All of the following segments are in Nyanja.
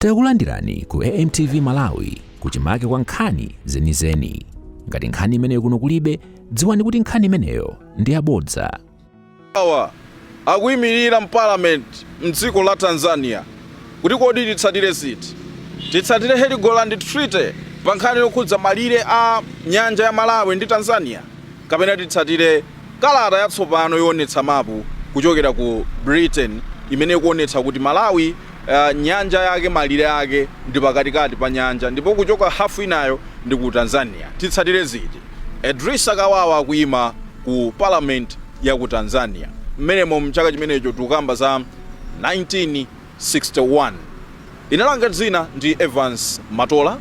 Takulandirani ku AMTV Malawi, kuchimake kwa nkhani zenizeni. Ngati nkhani imeneyo kuno kulibe, dziwani kuti nkhani imeneyo ndi yabodza. Awa akuyimirira mparliament mdziko la Tanzania kuti kodi titsatire ziti? Titsatire Heligoland Treaty pa nkhani yokhudza malire a nyanja ya Malawi ndi Tanzania, kapena titsatire kalata yatsopano yoonetsa mapu kuchokera ku Britain imene ikuonetsa kuti Malawi nyanja yake, malire ake ndi pakatikati pa nyanja ndipo kuchoka hafu inayo ndi ku Tanzania? Titsatire ziti? Edrisa Kawawa akuyima ku parliament ya ku Tanzania mmenemo mchaka chimenecho, tikukamba za 1961. Ine langa dzina ndi Evans Matola,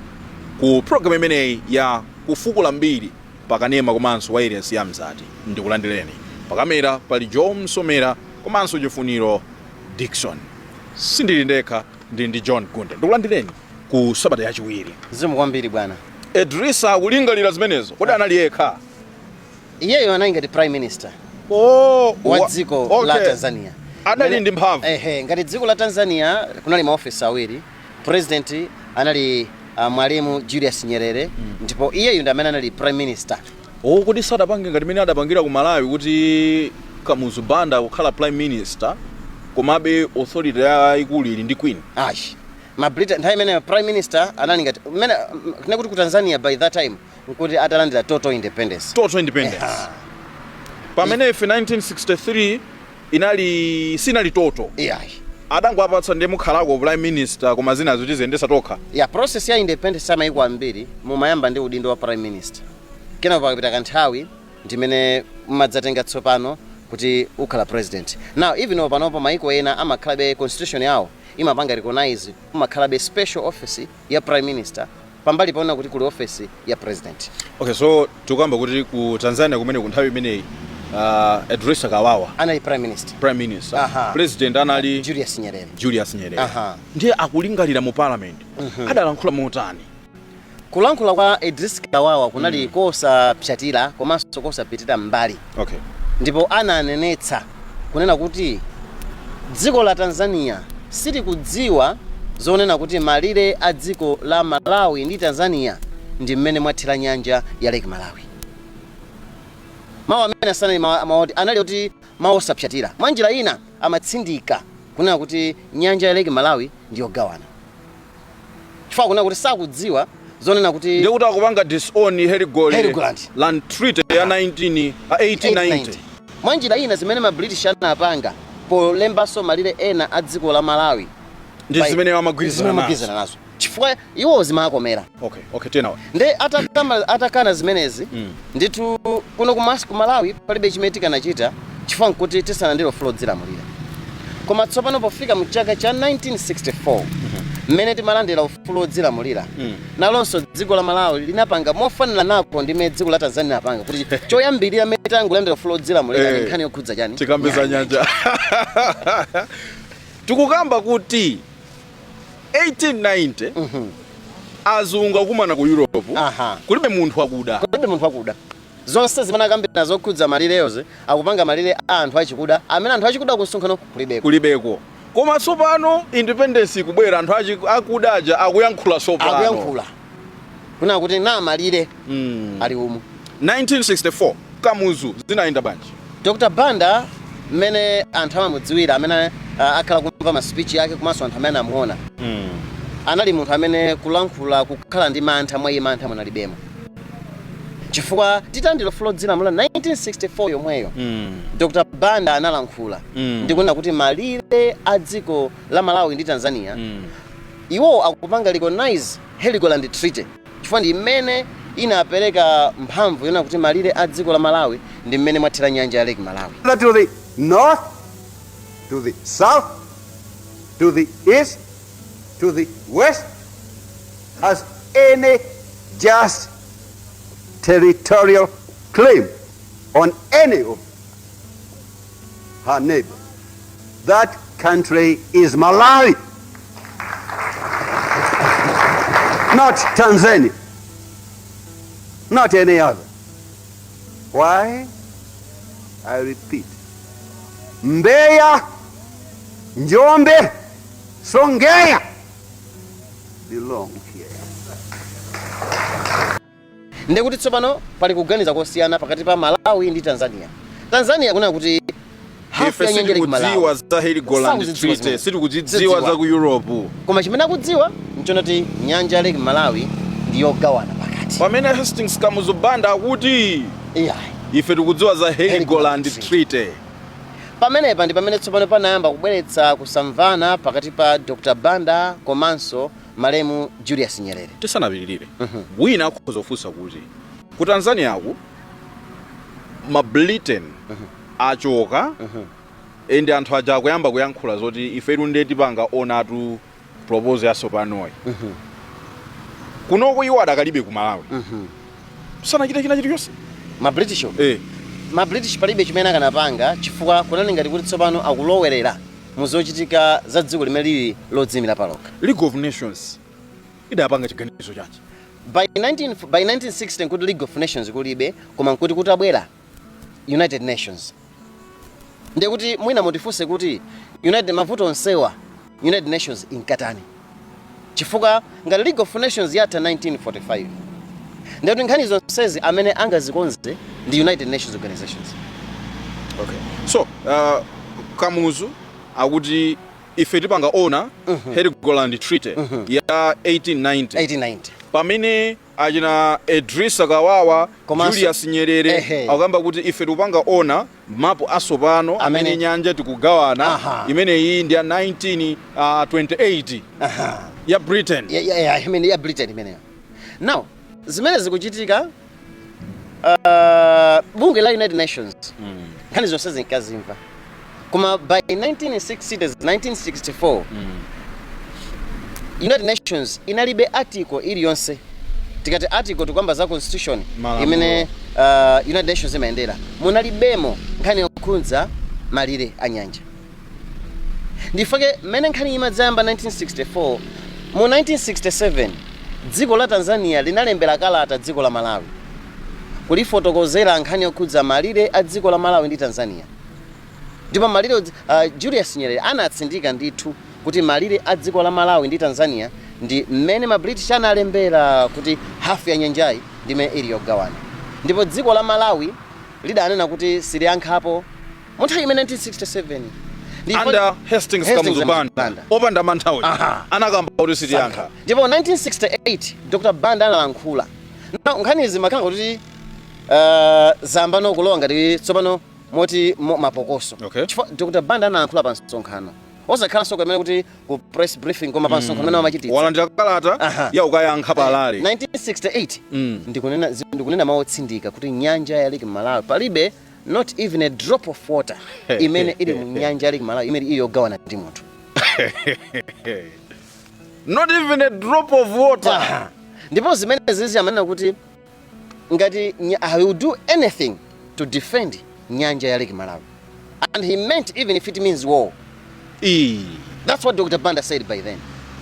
ku program imeneyi ya Kufukula Mbiri pakanema komanso wailesi ya Mzati. Ndikulandireni. Pakamera pali Joe Msomera komanso Chifuniro Dikson. Sindili ndekha, ndili ndi John Gunde. Ndikulandireni ku sabata yachiwiri. Zikomo kwambiri, bwana. Edrisa akulingalira zimenezo, kodi anali yekha? Iyeyo anali ngati prime minister wa dziko la Tanzania. Adali ndi mphamvu. Ehe, ngati dziko la Tanzania kunali maofisi awiri. President anali Mwalimu Julius Nyerere, ndipo iyeyu ndi amene anali prime minister. Oh, kodi sadapange ngati mene adapangira ku Malawi kuti Kamuzu Banda kukhala prime minister, komabe authority yayikulu ili ndi queen? Ayi, ma Britain nthawi imeneyo prime minister anali ngati mmene kune kuti ku Tanzania by that time nkuti atalandira total independence. Total independence. Pamene ife 1963 inali sinali total. Iyayi. Adangowapatsa, ndiye mukhalako prime minister, koma zinazo tiziyendesa tokha. Ya, process ya independence ya maiko ambiri mumayamba ndi udindo wa prime minister, kenako pakapita kanthawi ndimene mumadzatenga tsopano kuti ukhala president. Now even panopo maiko ena amakhalabe constitution yawo imapanga recognize, umakhalabe special office ya prime minister pambali paona kuti kuli office ya president. Okay, so tikuyamba kuti ku Tanzania kumene ku nthawi imeneyi Edrisa Kawawa anali prime minister. Prime minister. President anali Julius Nyerere. Julius Nyerere. Aha. Ndiye akulingalira mu parliament, adalankhula motani? Kulankhula kwa Idris Kawawa kunali kosapyatira komanso kosapitira mbali. Ndipo ananenetsa kunena kuti dziko la Tanzania silikudziwa zonena kuti malire a dziko la Malawi ndi Tanzania ndi mmene mwathira nyanja ya Lake Malawi. Mawu amene asanali mawu anali kuti mawu osapyatira. Mwa njira ina amatsindika kunena kuti nyanja ya Lake Malawi ndi yogawana, chifukwa kunena kuti sakudziwa zonena kuti Ndiye kuti akupanga disown Heligoland, Heligoland. Land Treaty ya 19 1890. Mwa njira ina zimene ma British anapanga polembanso malire ena a dziko la Malawi ndi zimene amagwirizana zimene amagwirizana nazo, chifukwa iwo zimakomera. Okay, tenawa. Nde atakana zimenezi, ndithu kuno ku Malawi palibe chimene tikanachita, chifukwa nkuti tisalandire ufulu odzilamulira. Koma tsopano pofika mu chaka cha 1964 mmene timalandira ufulu odzilamulira, nalonso dziko la Malawi linapanga mofanana nako ndi mmene dziko la Tanzania linapanga, kuti choyambirira mmene tangolandira ufulu odzilamulira ndi nkhani yokhudza chani? Tikambeza nyanja. Tikukamba kuti 1890 azungu akumana ku Europe. Kulibe munthu akuda. Kulibe munthu akuda. Zonse zimene akambirana zokhudza malireyozi, akupanga malire a anthu achikuda, amene anthu achikuda ku msonkhano kulibeko. Kulibeko. Koma tsopano independence ikubwera, anthu akuda aja akuyankhula tsopano. Akuyankhula kunena kuti na malire ali umu. 1964 Kamuzu zinayenda bwanji? Dr Banda, mmene anthu amamudziwira, amene akhala kumva ma speech yake komanso anthu amene anamuona, anali munthu amene kulankhula kukhala ndi mantha, mwa iye mantha munalibemo, chifukwa titalandira ufulu odzilamula 1964 yomweyo, Dr Banda analankhula ndikunena kuti malire a dziko la Malawi ndi Tanzania, iwo akupanga recognize Heligoland Treaty, chifukwa ndi imene inapereka mphamvu yonena kuti malire a dziko la Malawi ndi mmene mwathira nyanja ya Lake Malawi. To the north, to the south, to the east, to the west, has any just territorial claim on any of her neighbors, that country is Malawi, not Tanzania, not any other. Why? I repeat. Mbeya, Njombe, Songea. belong here. Ndekuti tsopano pali kuganiza kosiyana pakati pa Malawi ndi Tanzania. Tanzania kunena kuti hafu Ife ya nyanja Lake sitikudziwa Malawi za Heligoland Sakuzidziwa Treaty, zimene. sitikudzidziwa Sidziwa. za ku Europe. Koma chimene akudziwa nchonati nyanja Lake Malawi ndi yogawana pakati. Pamene Hastings Kamuzu Banda akuti Iyayi, ife tikudziwa za Heligoland Heligoland Treaty. Pamenepa ndi pamene tsopano panayamba kubweretsa kusamvana pakati pa Dr Banda komanso malemu Julius Nyerere. Tisanapitirire, wina akhoza kufunsa kuti ku Tanzaniaku ma Britain achoka and anthu aja akuyamba kuyankhula zoti ifetu ndiye tipanga honour proposal yatsopanoyi. Kunoko iwo adakalibe ku Malawi, sanachite china chilichonse. Ma British? Eh. Ma British palibe chimene akanapanga, chifukwa kunali ngati kuti tsopano akulowerera mu zochitika za dziko limene lili lodziyimira palokha. League of Nations idapanga chiganizo chanji? By 1960 nkuti League of Nations kulibe, koma nkuti kutabwera United Nations. Ndiye kuti mwina mutifunse kuti United, mavuto onsewa United Nations inkatani? Chifukwa ngati League of Nations yatha 1945, ndiye kuti nkhani zonsezi amene angazikonze ndi United Nations organizations. Okay, so Kamuzu akuti ife tipanga honour Heligoland Treaty ya 1890, 1890, pamene achina Idrisa Kawawa, Julius Nyerere akukamba kuti ife tikupanga honour mapu atsopano amene nyanja tikugawana, imeneyi ndi ya 1928 ya Britain. Ya, imene ya Britain imeneyo. Now zimene zikuchitika, bungwe la United Nations nkhani zonse zinkazimva, koma by 1960s, 1964, United Nations inalibe article iliyonse. Tikati article, tikuyamba za constitution Malamulo. imene United Nations imayendera. Munalibemo nkhani yokhudza malire a nyanja. Ndifake mmene nkhani imadzayamba 1964, mu 1967 dziko la Tanzania linalembera kalata dziko la Malawi kulifotokozera nkhani yokhudza malire a dziko la Malawi ndi Tanzania. Ndipo malire Julius Nyerere anatsindika ndithu kuti malire a dziko la Malawi ndi Tanzania ndi mmene ma British analembera kuti hafu ya nyanjayi ndimene ili yogawana. Ndipo dziko la Malawi lidanena kuti siliyankhapo mu nthawi imene 1967. Under Hastings Hastings Kamuzu Banda, Banda. Opanda manthawi, anakamba kuti sitiyankha. Ndipo 1968 Dr Banda analankhula. Now nkhani zimakhala kuti zamba kulowa ngati tsopano moti mapokoso, chifukwa Dr Banda analankhula pa msonkhano, osakhalanso kamene kuti ku press briefing, koma pa msonkhano umene amachititsa. Walandira kalata ya ukayankha palale. 1968, ndikunena mawu otsindika kuti nyanja ya Lake Malawi palibe not even a drop of water imene ili mu nyanja ya Lake Malawi imene ili yogawana ndi munthu. Not even a drop of water. Aha. Ndipo zimene zizi amanena kuti ngati I will do anything to defend nyanja ya Lake Malawi, and he meant even if it means war. Ii. That's what Dr Banda said by then.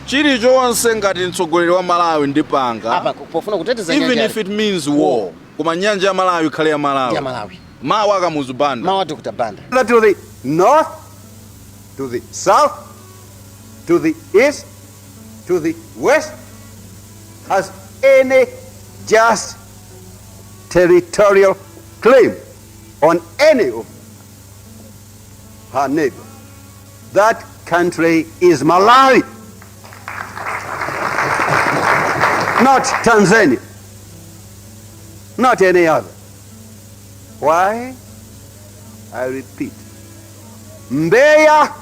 Chilichonse ngati mtsogoleri wa Malawi ndipanga apa pofuna kuteteza even nyanja if it means war, koma nyanja ya Malawi ikhale ya Malawi. Ya Malawi. Mawu a Kamuzu Banda. Mawu a Dr Banda. To the north, to the south, to the east, to the west, has any just territorial claim on any of her neighbor, that country is Malawi, not Tanzania, not any other. Why? I repeat. Mbeya,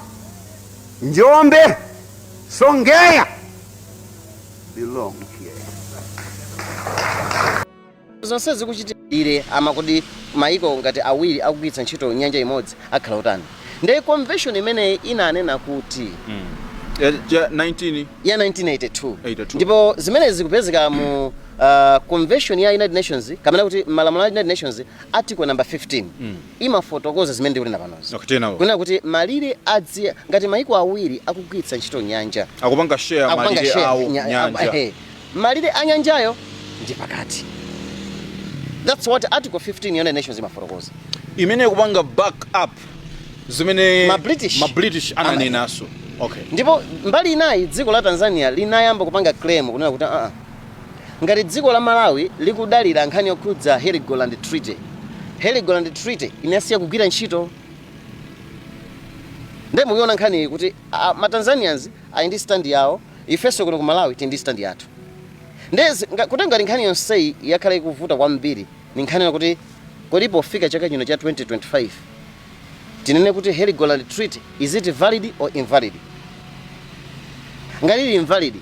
Njombe, Songea belong here. Zonse zikuchitikire amakuti maiko ngati awiri akugwiritsa ntchito nyanja imodzi akhala utani. Ndiye convention imeneyi inanena kuti 19 ya 1982. 82. Ndipo zimene zikupezeka mu convention ya United Nations, kamene kuti malamulo a United Nations, article number 15 imafotokoza zimene ndikunena panozi, Okay, tena. Kunena kuti malire adzi ngati maiko awiri akugwiritsa ntchito nyanja, akupanga share akupanga malire share awo nyanja. Ehe. Malire a nyanjayo ndi pakati. That's what article 15 ya United Nations imafotokoza. Imene ikupanga back up zimene Ma British ma British ananenanso. Ndipo mbali inayi, dziko la Tanzania linayamba kupanga claim kunena kuti ngati dziko la Malawi likudalira nkhani yokhudza Heligoland Treaty, Heligoland Treaty inasiya kugwira ntchito. Ndiye mukuiona nkhani iyi kuti ma Tanzanians ali ndi stand yawo, ifenso kuno ku Malawi tili ndi stand yathu. Ndiye kuti ngati nkhani yonseyi yakhala ikuvuta kwambiri ni nkhani yakuti kodi pofika chaka chino cha 2025 tinene kuti Heligoland Treaty, is it valid or invalid? Ngati ili invalid,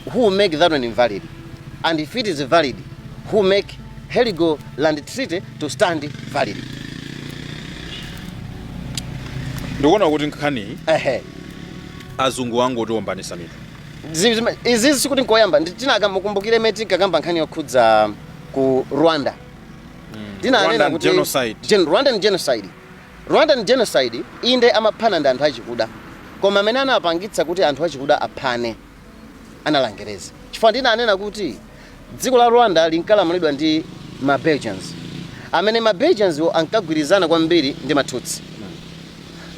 who will make that one invalid? And if it is valid, who make Heligoland Treaty to stand valid? Ndikuona kuti nkhaniyi azungu angotiwombanisa mitu. Izizi sikuti nkoyamba. Tinaka mukumbukire imene tinkakamba nkhani yokhudza ku Rwanda, tinanena Rwandan kuti genocide. Rwandan genocide. Rwandan genocide, inde, amaphana ndi anthu achikuda, koma amene anapangitsa kuti anthu achikuda aphane anali Angerezi, chifukwa ndinanena kuti dziko la Rwanda linkalamulidwa ndi ma Belgians, amene ma Belgians wo ankagwirizana kwambiri ndi Matutsi,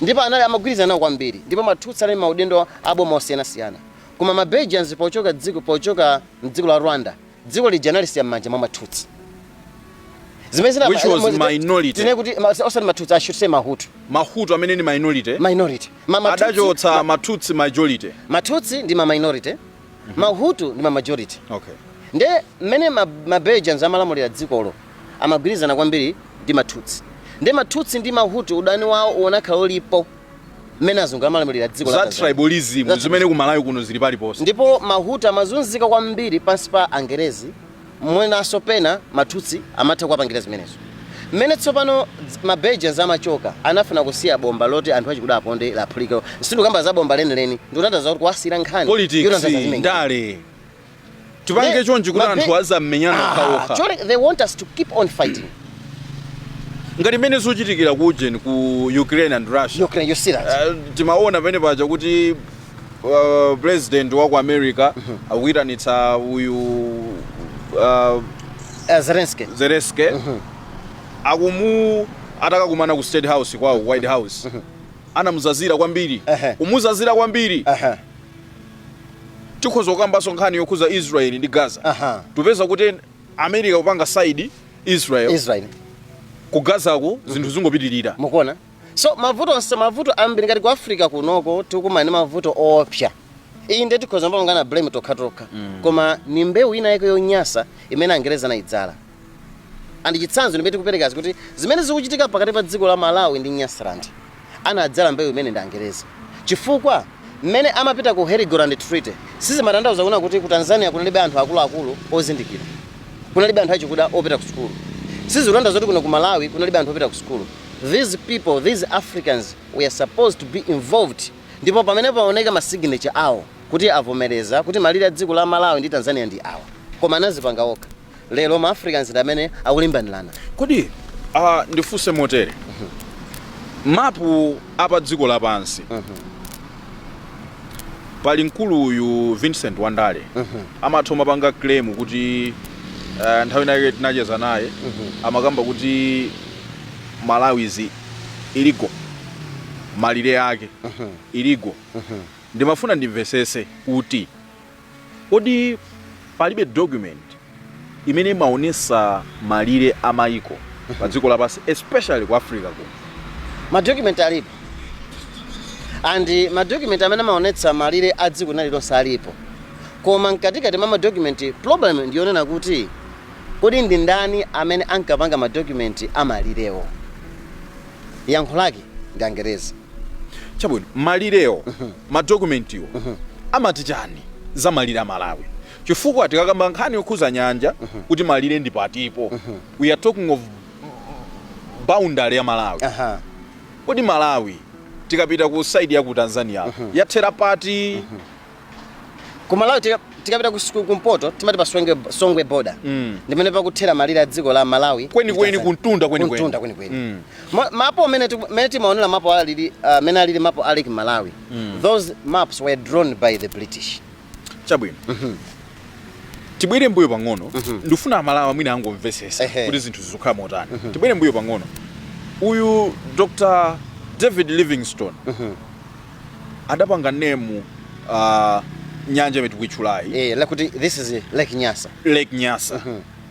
ndipo anali amagwirizana nawo kwambiri, ndipo Matutsi anali maudindo aboma osiyanasiyana. Koma ma Belgians pochoka mdziko la Rwanda, dziko lija analisiya m'manja mwa Matutsi, zimene Which was minority. Tinene kuti osati Matutsi, I should say Mahutu. Mahutu amene ni minority. Minority. Matutsi, Adachotsa Matutsi majority. Matutsi ndi ma minority, Mahutu ndi ma majority. Nde mmene ma Belgians amalamulira dzikolo, amagwirizana kwambiri ndi Matutsi. Nde Matutsi ndi Mahutu udani wawo unakhala ulipo mmene azungu amalamulira dziko la Za Tanzania. tribalism Za zimene ku Malawi kuno zili paliponse. Ndipo Mahutu amazunzika kwambiri pansi pa Angerezi, mwenanso pena Matutsi amatha kuwapangira zimenezo. Mmene tsopano ma Belgians amachoka, anafuna kusiya bomba loti anthu achikuda aponde laphulika. Sindikukamba za bomba lenileni, ndikutanthauza kuti kuwasiyira nkhani Politics. yotanthauza zimene. Ndale, tipange chonchi kuti anthu azamenyana okhaokha. They want us to keep on fighting. Ngati mmene zikuchitikira ku ujeni, ku Ukraine and Russia. Ukraine, you see that? Timaona pamene paja kuti president wa ku America akuyitanitsa uyu Zelensky. Zelensky, akumu atakakumana ku State House kwawo, ku White House, anamuzazira kwambiri, kumuzazira kwambiri. Tikhoza kukambanso nkhani yokhuza Israel ndi Gaza. Tupeza kuti America kupanga side Israel, Israel. Ku Gazaku zinthu zingopitirira. Mukuona? So mavuto onse, mavuto ambiri ngati ku Africa kunoko tikumana ndi mavuto oopsa, iyi ndiye tikhoza kupangana blame tokhatokha, koma ni mbewu ina yake yonyasa imene Angereza anayidzala. And chitsanzo ndimene tikuperekazi kuti zimene zikuchitika pakati pa dziko la Malawi ndi Nyasaland, anadzala mbewu imene ndi Angereza, chifukwa mmene amapita ku Heligoland Treaty sizimatanthauza kuna kuti ku Tanzania kunalibe anthu akuluakulu ozindikira, kunalibe anthu achikuda opita ku sukulu. Sizikutanthauza kuti kuno ku Malawi kunalibe anthu opita ku sukulu. These people, these Africans, were supposed to be involved, ndipo pamene paoneka ma signature awo kuti avomereza kuti malire a dziko la Malawi ndi Tanzania ndi awa, koma anazipanga okha. Lero ma Africans ndi amene akulimbanirana. Kodi ndifunse motere, mapu apa dziko lapansi pali mkulu uyu Vincent Wandale, amatha umapanga claim kuti nthawi inake tinacheza naye, amakamba kuti Malawi is illegal, malire ake illegal. Ndimafuna ndimvesese kuti kodi palibe document imene imaonesa malire a maiko pa dziko lapansi, especially ku Africa kuno? Ma document alipo, and ma document amene amaonetsa malire a dziko lililonse alipo, koma mkatikati mwa ma document problem ndiyonena kuti kodi ndi ndani amene ankapanga ma document amalirewo? Yankho lake ndi Angerezi. Chabwino, malirewo, ma documentiwo amati chani za malire a Malawi? Chifukwa tikakamba nkhani yokhuza nyanja kuti malire ndi patipo, we are talking of boundary ya Malawi. Kodi Malawi tikapita ku side ya ku Tanzania yathera pati? Ku Malawi tikapita kumpoto timati pa Songwe border, ndimene pakuthera malire a dziko la Malawi Kwenikweni ndi Tanzania. Kuntunda kwenikweni. Kuntunda kwenikweni. Mapo amene mene timaonera mapo alili mene alili mapo a Lake Malawi, those maps were drawn by the British. Chabwino, tibwere mbuyo pang'ono. Ndifuna Amalawi mwina angomvesesa kuti zinthu zikukhala motani. Tibwere mbuyo pang'ono. Uyu Dr David Livingstone. Adapanga name nyanja imene tikuitchulayi Lakuti this is Lake Nyasa. Lake Nyasa,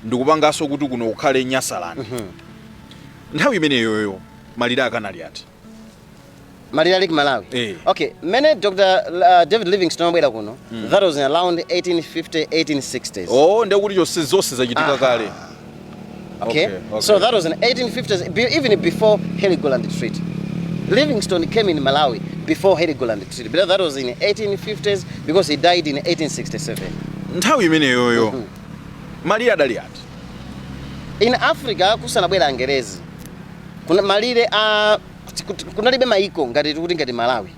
ndikupanganso kuti kuno kukhale Nyasaland. Nthawi imeneyoyo malire akanali ati? Malire a Lake Malawi? Eh. Okay, mmene Dr David Livingstone amabwera kuno, that was in around 1850, 1860s. Oh, ndekuti chonse zonse zachitika kale. Okay? Okay. So that was in 1850s, even before Heligoland Treaty. Livingstone came in Malawi before Heligoland Treaty, but that was in 1850s because he died in 1867. Nthawi imeneyoyo malire adali ati? In Africa, kusanabwera Angerezi, kuna malire a kunalibe maiko ngati tikuti ngati Malawi.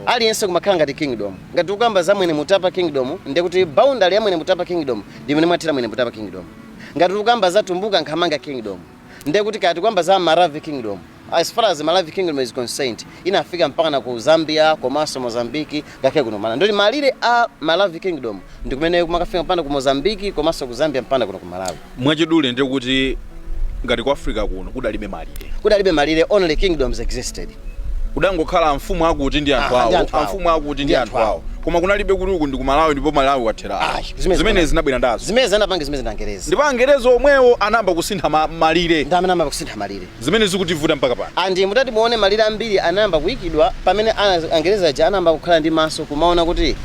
Aliyense kumakhala ngati kingdom. Ngati tikukamba za Mwene Mutapa Kingdom, ndiye kuti boundary ya Mwene Mutapa Kingdom ndi imene mwathira Mwene Mutapa Kingdom. Ngati tikukamba za Tumbuka Nkhamanga Kingdom, ndiye kuti kaya tikukamba za Maravi Kingdom, as far as Maravi Kingdom is concerned, inafika mpaka na ku Zambia komanso Mozambique, ngakhale kuno Malawi. Ndoti malire a Maravi Kingdom ndi kumene kumakafika mpaka ku Mozambique komanso ku Zambia mpaka kuno ku Malawi. Mwachidule, ndiye kuti ngati ku Africa kuno kudalibe malire? Kudalibe malire, only kingdoms existed. Kudangokhala mfumu akuti ndi anthu Aha, ndi awo, anthu awo. amfumu akuti ndi Ndi anthu anthu awo. awo, koma kunalibe kuti uku ndi ku Malawi ndipo Malawi wathera awo. Ah, zimene Zimene zinabwera ndazo? Zimene zanapanga zimene ndi Angerezi. Ndipo Angerezi omwewo anayamba kusintha malire? Ndi amene anayamba kusintha malire. Zimene zikutivuta mpaka pano. And mutati muone, malire ambiri anayamba kuyikidwa pamene Angerezi aja anayamba kukhala ndi maso kumaona kuti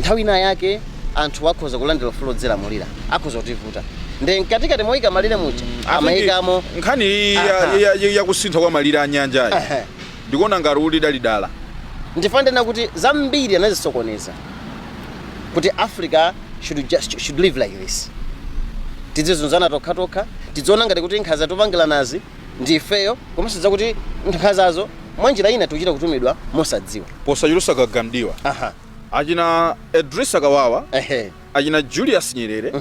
nthawi ina yake anthu akhoza kulandira ufulu odzilamulira, akhoza kutivuta, ndi mkatikati moyika malire muja amayikamo Nkhani iyi yakusintha kwa malire a nyanjayi, ndikuona ngati kuti idali dala. Ndifanena kuti zambiri anazisokoneza kuti Africa should just should live like this, tizizunzana tokhatokha, tidziona ngati kuti nkhanza topangiranazi ndi ifeyo, komanso zakuti nkhanzazo mwanjira ina tikuchita kutumidwa mosadziwa. Posachulusa kagamdiwa, achina Edrisa Kawawa, achina Julius Nyerere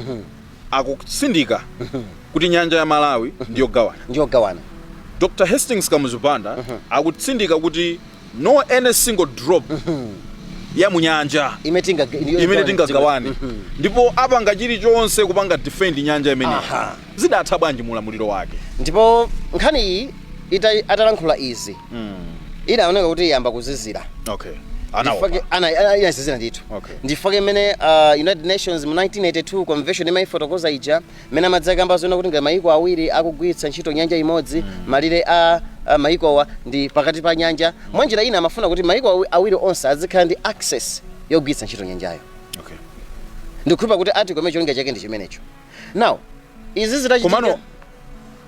akutsindika kuti nyanja ya Malawi ndiyogawana. Ndiyogawana. Dr Hastings Kamuzu Banda akutsindika kuti no any single drop ya munyanja imene imene tingagawane, ndipo apanga chilichonse kupanga defend nyanja imeneyi. Zidatha bwanji mulamuliro wake? Ndipo nkhani iyi atalankhula izi, idaoneka kuti iyamba kuzizira. Anaopa. Inazizira ndithu. Ndifake mmene United Nations mu 1982 Convention imayifotokoza ija, mmene amadzakamba zoona kuti ngati mayiko awiri akugwiritsa ntchito nyanja imodzi, malire a mayikowa ndi pakati pa nyanja. Mwanjira ina amafuna kuti mayiko awiri onse azikhala ndi access yogwiritsa ntchito nyanjayo. Ndikukhulupira kuti article imene cholinga chake ndi chimenecho. Now izi zitachitika, Komano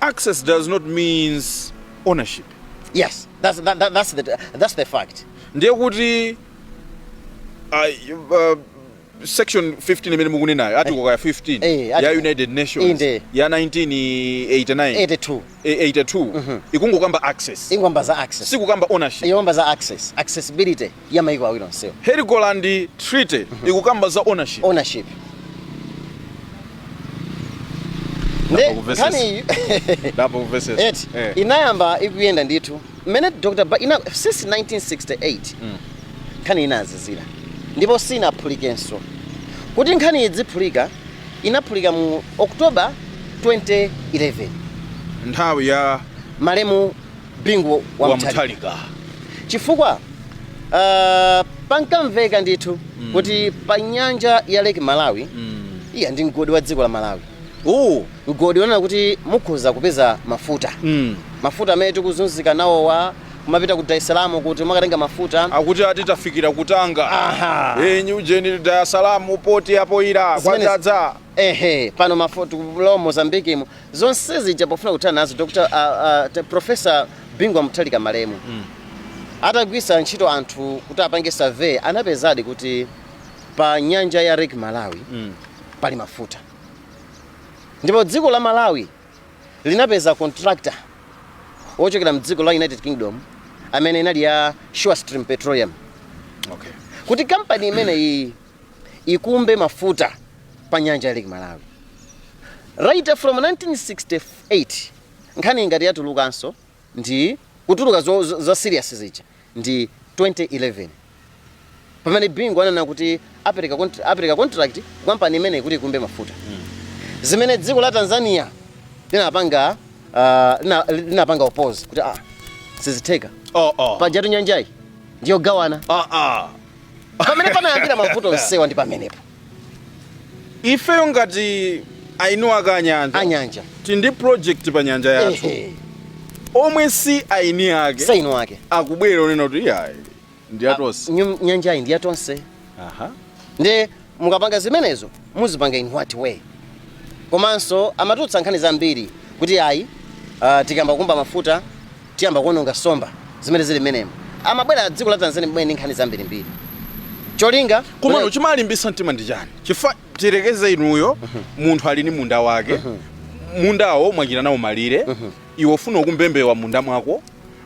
access does not means ownership. Yes, that's the fact. Ndiye kuti section 15 imene mukunenayo, article kaya 15 ya Article. United Nations Inde. ya 1989, 82. 82, ikungokamba access. Ingokamba za access. Sikukamba ownership. Ikukamba za access, accessibility ya mayiko awiri onsewo. Heligoland Treaty ikukamba za ownership. Ownership. Nde Ndakumvetsetsa. nkhani iyi Ndakumvetsetsa. eti inayamba ikuyenda ndithu mmene Dr. Since 1968 nkhani inazizira ndipo sinaphulikenso. Kuti nkhani idziphulika, inaphulika mu October 2011, nthawi ya malemu Bingu wa wa Mutharika. Mutharika. Chifukwa pankamveka ndithu kuti pa nyanja ya Lake Malawi, iya, ndi mgodi wa dziko la Malawi, mgodi wonena kuti mukhoza kupeza mafuta, mafuta amene tikuzunzika nawowa, kumapita ku Dar es Salaam kuti makatenga mafuta. Akuti ati tafikira kutanga. Ujeni Dar es Salaam poti apoira kwadzadza. Ehe, pano mafuta kulowa Mozambique imo, zonse zija pofuna kuthana nazo, Dr Professor Bingu wa Mutharika malemu atagwisa ntchito anthu kuti apange survey, anapezadi kuti pa nyanja ya Lake Malawi pali mafuta, ndipo dziko la Malawi linapeza contractor wochokera mdziko la United Kingdom amene inali ya Surestream Petroleum, kuti kampani imeneyi ikumbe mafuta pa nyanja ya Lake Malawi. Right from 1968 nkhani ngati yatulukanso ndi kutuluka za serious zija ndi 2011, pamene Bingu ananena kuti apereka contract ku kampani imeneyi kuti ikumbe mafuta, zimene dziko la Tanzania linapanga oppose kuti ah, sizitheka. Oh. Pajatu nyanjayi Ndiyogawana. Ah, ah. Pamene panayambira mavuto onsewa ndi pamenepo. Ifeyo ngati eni ake anyanja, anyanja, tili ndi project pa nyanja yathu, omwe si eni ake si eni ake akubwera onena kuti iyayi, ndi yatonse. Nyanjayi ndi yatonse. Ndi mukapanga zimenezo, muzipanga in what way? Komanso amatulutsa nkhani zambiri kuti ayi, tikayamba kukumba mafuta tiyamba kuononga somba zimene zili mmenemo. Amabwera dziko la Tanzania mbwene ndi nkhani zambirimbiri, cholinga Komano chimalimbisa mtima ndi chani? Chifukwa tirekeze inuyo, munthu ali ndi munda wake, mundawo mwachita nawo malire, iwe ufuna ukumbe mbewa munda mwako,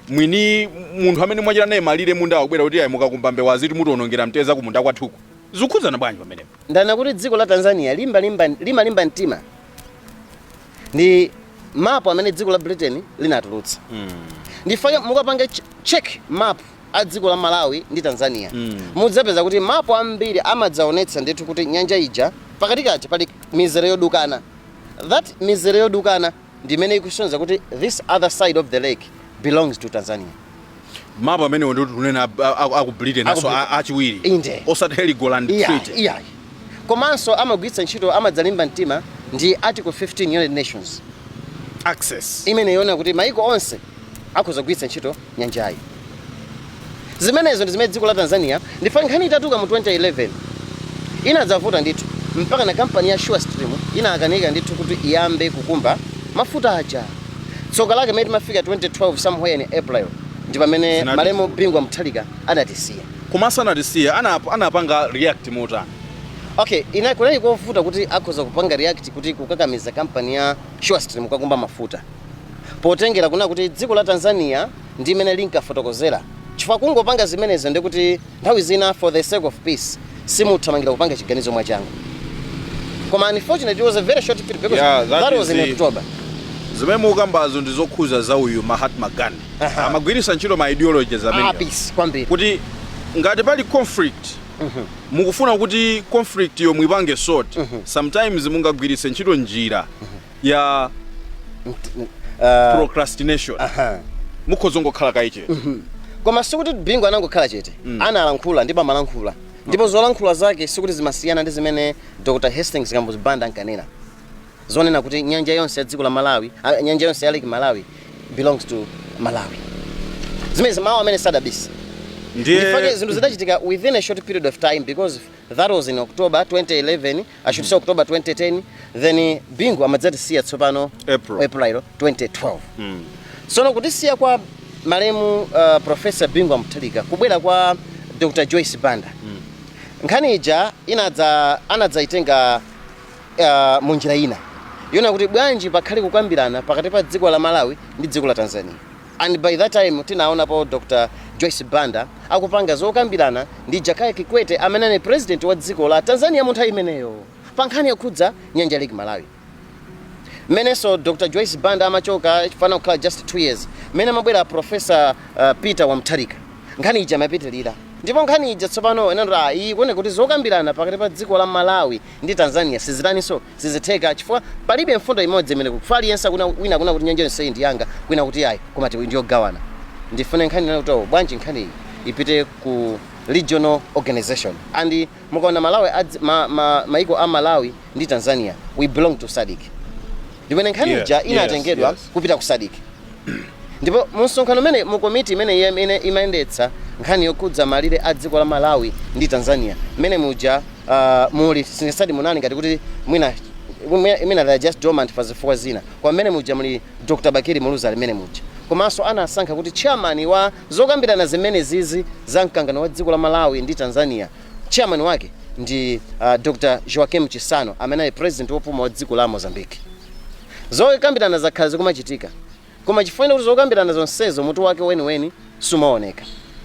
mwini munthu amene mwachita naye malire mundawo akubwera kuti ayi, mukakumba mbewa aziti mutiwonongera mteza ku munda kwathuku. Zikukhudzana bwanji pamenepo? Ndana kuti dziko la Tanzania limalimba mtima ndi mapu amene dziko la Britain linatulutsa. Ndifake mukapanga check map a dziko la Malawi ndi Tanzania, mudzapeza kuti mapu ambiri amadzaonetsa ndithu kuti nyanja ija pakatikati pali mizere yodukana. That mizere yodukana ndi imene ikusonyeza kuti this other side of the lake belongs to Tanzania. Mapu amenewo ndi tunena aku Britain Aku aso Britain. achiwiri, Inde. osati Heligoland Treaty. Iya, komanso amagwiritsa ntchito, amadzalimba mtima ndi Article 15, United Nations access, imene yona kuti maiko onse akhoza kugwiritsa ntchito nyanjayi. Zimenezo ndi zimene dziko la Tanzania. Ndifa nkhani itatuka mu 2011 inadzavuta ndithu, mpaka na kampani ya Sure Stream inakanika ndithu kuti iyambe kukumba mafuta aja. Tsoka lake mene timafika 2012 somewhere in April ndi pamene Zinati malemu Bingu Mutharika adatisiya. Koma asanatisiya anapanga react motani? Okay, ina kunali kovuta kuti akhoza kupanga react kuti kukakamiza kampani ya Sure Stream kukakumba mafuta, potengera kuna kuti dziko la Tanzania ndi imene linkafotokozera, chifukwa kungopanga zimenezo ndikuti nthawi zina for the sake of peace simuthamangira kupanga chiganizo mwachangu. Koma unfortunately it was a very short period because Yeah, that that was is in October. Zimene mukambazo ndi zokhuza za uyu Mahatma Gandhi. Amagwiritsa ntchito ma ideologies amenewa Peace kwambiri, kuti ngati pali conflict, mukufuna kuti conflict yo muipange sort, sometimes mungagwiritse ntchito njira ya procrastination. Mukhoza ngokhala kaye chete. Koma sikuti Bingu anangokhala chete. Analankhula ndipo amalankhula, ndipo zolankhula zake sikuti zimasiyana ndi zimene Dr Hastings Kamuzu Banda ankanena, zonena kuti nyanja yonse ya dziko la Malawi, nyanja yonse ya Lake Malawi belongs to Malawi. Zimene mawu amene sadabisa. Ndiye Ndifake zinthu zidachitika within a short period of time, because that was in October 2011, I should say October 2010, then Bingu amadzatisiya tsopano April. April 2012. Tsono kutisiya kwa malemu Professor Bingu Mutharika, kubwera kwa Dr Joyce Banda, nkhani ija inadza anadzaitenga munjira ina yona kuti bwanji pakhale kukambirana pakati pa dziko la Malawi ndi dziko la Tanzania. And by that time tinaonapo Dr Joyce Banda akupanga zokambirana ndi Jakaya Kikwete amene ali president wa dziko la Tanzania mu nthawi imeneyo pa nkhani yokhudza nyanja Lake Malawi. Mmenenso Dr Joyce Banda amachoka, fana kukhala just 2 years, mmene amabwera Professor Peter wa Mutharika, nkhani ija amapitirira. Ndipo nkhani ija tsopano inanoti iyi kuone kuti zokambirana pakati pa dziko la Malawi ndi Tanzania sizitaninso, sizitheka, chifukwa palibe mfundo imodzi imene kufa aliyense akuna, wina akuna kuti nyanja yonseyi ndi yanga, kwina kuti ayi, koma ndiyogawana. Ndifune nkhani inena kuti, oh, bwanji nkhani iyi ipite ku regional organization? And mukaona Malawi maiko a Malawi ndi Tanzania, we belong to SADC, ndimene nkhani ija inatengedwa kupita ku SADC. Ndipo mu msonkhano umene, mu komiti imene iye imene imayendetsa nkhani yokhudza malire a dziko la Malawi ndi Tanzania, mmene muja muli singesadi munali ngati kuti mwina they are just dormant pa zifukwa zina, kwa mmene muja muli Dr Bakili Muluzi ali mmene muja. Komanso anasankha kuti chairman wa zokambirana zimene zizi za mkangano wa dziko la Malawi ndi Tanzania, chairman wake ndi Dr Joaquim Chissano amene ali president wopuma wa dziko la Mozambique. Zokambirana zakhala zikumachitika, koma chifukwa kuti zokambirana zonsezo mutu wake weniweni sumaoneka,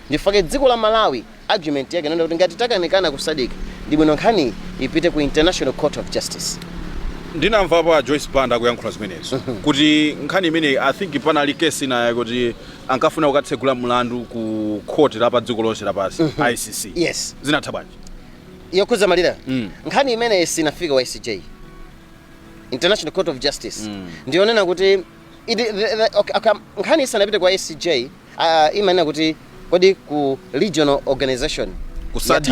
ndifake dziko la Malawi argument yake inaona kuti ngati takanikana ku SADC, ndi bwino nkhani ipite ku International Court of Justice. Ndinamvapo a Joyce Banda akuyankhula zimenezo kuti nkhani imeneyi, I think panali kesi inayo kuti ankafuna kukatsegula mlandu ku khoti la pa dziko lonse lapansi, ICC. Yes. Zinatha bwanji? Yokhudza malire? Nkhani imeneyi sinafika wa ICJ, International Court of Justice. Ndionena kuti okay, nkhani isanapite kwa ICJ, imanena kuti Kodi ku regional organization Ku SADC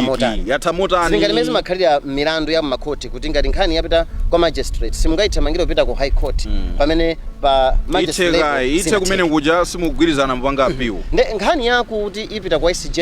yatha motani? Zingati mmene zimakhalira milandu ya mmakhoti, kuti ngati nkhani yapita kwa magistrate, simungayithamangire kupita ku High Court pamene pa magistrate Ithe level kayi, ithe sinatheke. kumene kuja simugwirizana, mupanga appeal. Nde nkhani yakuti ipita kwa ICJ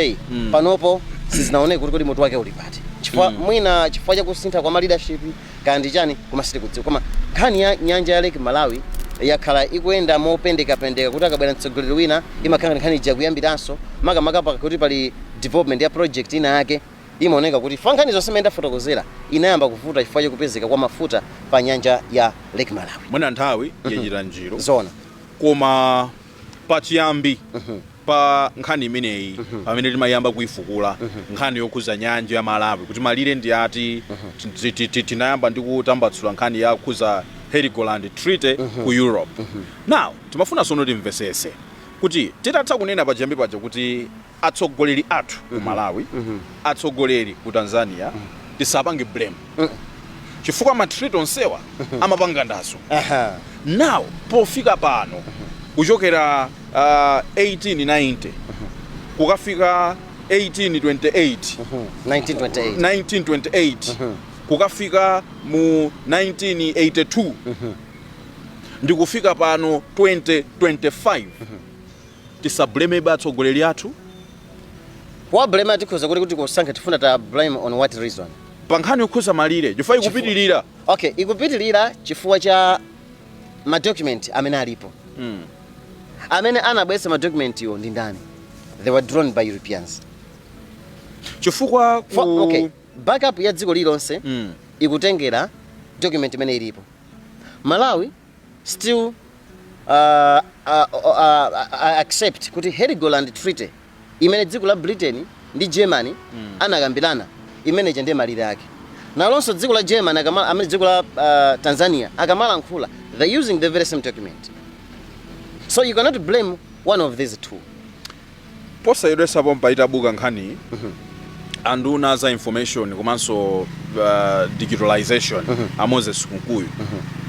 panopo sizinaoneke kuti kodi mutu wake uli pati, chifukwa mwina chifukwa chakusintha kwa ma leadership kaya ndi chani, koma sitikudziwa. Koma nkhani ya nyanja ya Lake Malawi yakhala ikuyenda mopendekapendeka, kuti akabwera mtsogoleri wina imakhala nkhani ija kuyambiranso, makamaka pakuti pali development ya project ina yake imaoneka kuti fa nkhani zonse imene ndafotokozera inayamba kuvuta chifukwa chakupezeka kwa mafuta pa nyanja ya Lake Malawi. Mwina nthawi yachita njiro. Zona. Koma pachiyambi pa nkhani imeneyi, pamene timayamba kuifukula nkhani yokhuza nyanja ya Malawi kuti malire ndi ati, tinayamba ndi kutambatsula nkhani yakhuza Heligoland Treaty ku Europe. Now timafuna sono timvesese kuti titatha kunena pachiyambi paja kuti atsogoleri athu ku Malawi, atsogoleri ku Tanzania, tisapange blame chifukwa ma treaty onsewa amapanga ndazo. Now pofika pano, kuchokera 1890 kukafika 1828, 1928. 1928 kukafika mu 1982, ndikufika pano 2025, tisablamebe atsogoleri athu? Kuwa blame tikhoza kuti kusankha tifuna ta blame on what reason? Pa nkhani yokhuza malire, chifukwa ikupitirira. Okay, ikupitirira chifukwa cha ma document amene alipo. Amene anabweretsa ma document iwo ndi ndani? They were drawn by Europeans. Chifukwa ku Okay, backup ya dziko lililonse ikutengera document imene ilipo. Malawi still accept kuti Heligoland Treaty imene dziko la Britain ndi Germany anakambirana, imeneja ndiye malire ake. Nalonso dziko la Germany amene dziko la Tanzania akamalankhula, they're using the very same document, so you cannot blame one of these two. Posachedwesapo mpaitabuka nkhani, anduna za information komanso digitalization, a Moses Kunkuyu,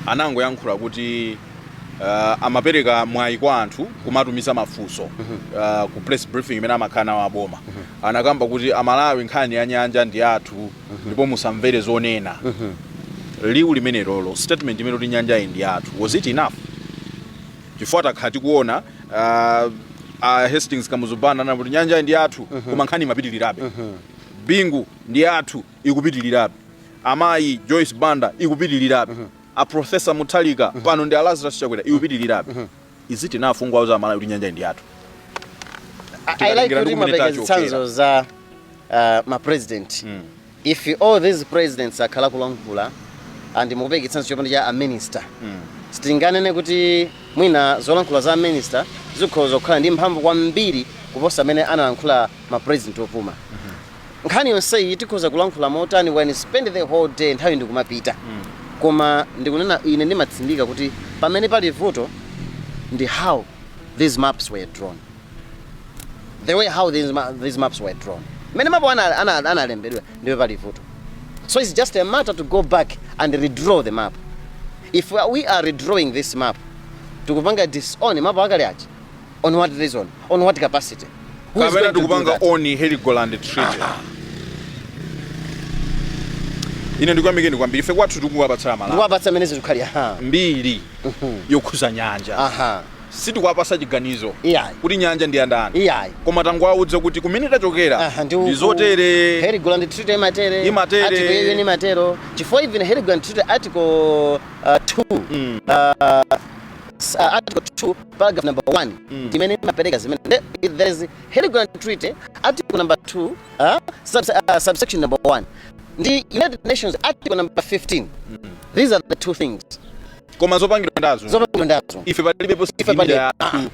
anangoyankhula kuti amapereka mwayi kwa anthu kumatumiza mafunso ku press briefing imene amakhala nawo aboma. Anakamba kuti Amalawi, nkhani ya nyanja ndi athu ndipo musamvere zonena. Liwu limene lolo, statement imene kuti nyanja iyi ndi athu, was it enough? Chifukwa takhala tikuona Hastings Kamuzu Banda anati nyanja iyi ndi athu, koma nkhani imapitirirabe. Bingu, ndi athu, ikupitirirabe. Amayi Joyce Banda, ikupitirirabe. A Professor Mutharika, pano ndi a Lazarus Chakwera, ikupitirirabe. Is it enough kungowauza Amalawi kuti nyanja iyi ndi athu? I like Tikatengera kuti ndi kumene mapeka tachokera. zitsanzo za ma president. If all these presidents akhala kulankhula and mukupeka chitsanzo chopanda cha a minister, sitinganene kuti mwina zolankhula za minister zikhoza kukhala ndi mphamvu kwambiri kuposa amene analankhula ma president opuma. Nkhani yonseyi tikhoza kulankhula motani when spend the whole day, nthawi ndikumapita. Koma ndikunena ine, ndimatsindika kuti pamene pali vuto ndi how these maps were drawn, the way how these maps were drawn, mmene mapu analembedwa, ndiwe pali vuto. So it's just a matter to go back and redraw the map. If we are redrawing this map, tikupanga disown mapu akale aja on what reason, on what capacity? Who is Kapena going to do tikupanga that? own Heligoland Treaty. Ine ndikuyamikeni kwambiri. Ife kwathu tikuwapatsira Malawi Ndikuwapatsa amene zikukhali, aha. mbiri yokhuza nyanja. Sitikuwapasa chiganizo Iyayi. kuti nyanja ndi yandani, Iyayi. koma tangowauza kuti kumene tachokera Aha, ndi ndi zotere. Heligoland Treaty imatere. Imatere. Article iyo imatero, chifukwa even Heligoland Treaty article 2, article 2 paragraph number 1 imene imapereka zimene. There is Heligoland Treaty article number 2, subsection number 1, ndi United Nations article number 15. These are the two things. Koma zopangidwa ndazo. Zopangidwa ndazo. Ife palibepo. Ife Signature palibe. yathu.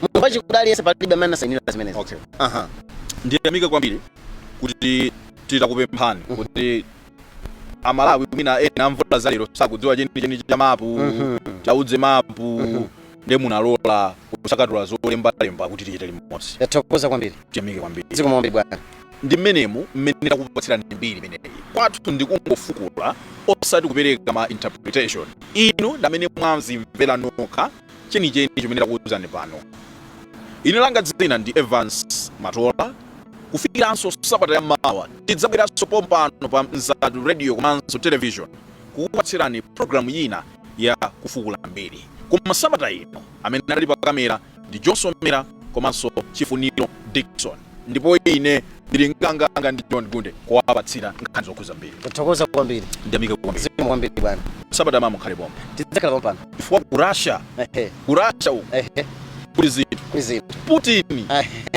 Munthu wachikuda aliyense, palibe amene anasayinira zimenezi. Okay. Ndiyamike kwambiri kuti titakupemphani kuti Amalawi mwina ena amvula za lero sakudziwa chenicheni cha mapu, chaudze mapu, ndiye munalola kusakatula zolembalemba kuti tichite limodzi. Tathokoza kwambiri. Tiyamike kwambiri. Zikomo kwambiri, bwana. Ndi mmenemu mmene takupatsirani mbiri imeneyi. Kwathu ndikungofukula, osati kupereka ma interpretation. Inu ndamene mwazimvera nokha chenicheni chimene takuwuzani pano. Ine langa dzina ndi Evans Matola. Kufikiranso sabata ya mawa, tidzabweranso pompano pa Mzati Radio komanso Television kukupatsirani programu ina ya Kufukula Mbiri. Koma sabata ino amene ali pa kamera ndi Johnson Mera komanso Chifuniro Dickson, ndipo ine ndili nganganga ndi John Gunde kuwapatsira nkhani zokhuza mbiri. Kuthokoza kwambiri. Ndiyamike kwambiri. Zikomo kwambiri, bwana. Sabata mawa mukhale pomwe. Tidzakhala pompano. Chifukwa ku Russia, ku Russia uku kuli zinthu. Kuli zinthu. Putin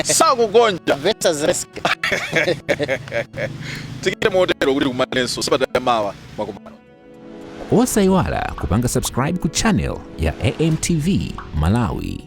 sakugonja. Versus Zelensky. Tikite motero kuti kumanenso sabata yamawa mwakumano. Osayiwala kupanga subscribe ku channel ya AMTV Malawi.